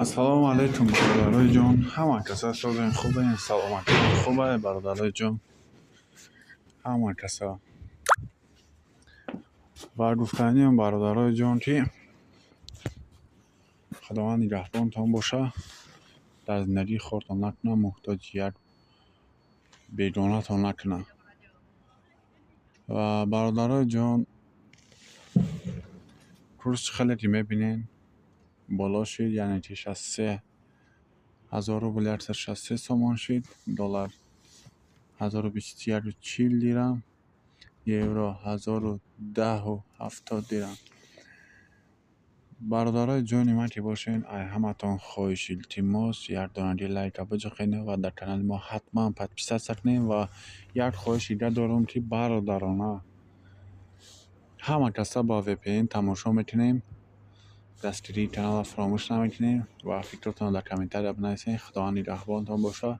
Ассалому алайкум, бародарои ҷон, ҳама каса созен, хубен, саломатитон хубе, бародарои ҷон, ҳама каса. Ва гуфтаниам, бародарои ҷон, ки Худованд нигаҳбонтон боша, дар зиндагии хортон накунад, муҳтоҷи як бегонатон накунад. Ва, бародарои ҷон, курс хеле ки мебинен, боло шид, яъне ки 63 000 рубл 163 сомон шид, доллар 1021,40 дирам, евро 1010,70 дирам. Бародарои ҷони ман ки бошен, ай ҳаматон хоҳиш, илтимос, як донаги лайка биҷиқед ва дар канали мо ҳатман подписаться кунед. Ва як хоҳиши дигар дорам, ки бародарона ҳама каса ба VPN тамошо мекунем, дастгирии каналро фаромӯш намекунем ва фикротонро дар комментария бинависед. Худованд нигаҳбонтон бошад.